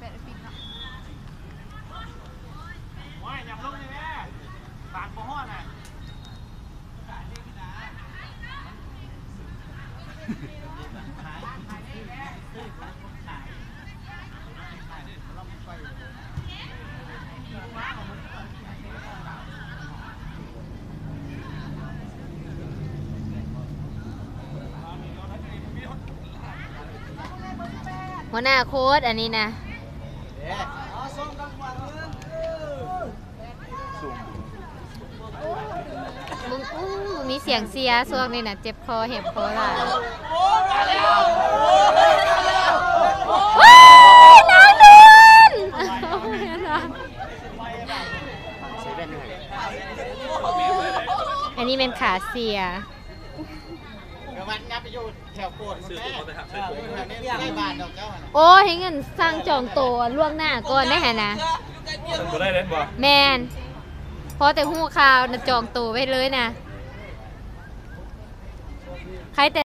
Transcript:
ໂອ້ຍ ຫຍັບລົງນີ້ແມ້ ບາດບໍ່ຮອດນະ. ຫົວໜ້າໂຄດອັນນີ້ນະ. ເບິ່ງ ອູ້ ມີສຽງເຊຍ ຊ່ວງນີ້ນະ ເຈັບຄໍແຫບຄໍຫຼາຍ. ວ້າຍ ນາງເດີນ ອັນນີ້ແມ່ນຂາເຊຍ. ແຖວໂຄດ ຊື້ຕົວໄປຮັບໃສ່ໂຄດ ໂອ້ຍ ໃຫ້ເງິນສັ່ງຈອງໂຕລ່ວງໜ້າກ່ອນໄດ້ຫັ້ນນະ. ບໍ່ໄດ້ເດ້ບໍ່? ແມ່ນ ພໍແຕ່ຮູ້ຂ່າວນະ ຈອງໂຕໄວ້ເລີຍນະ ໃຄແຕ່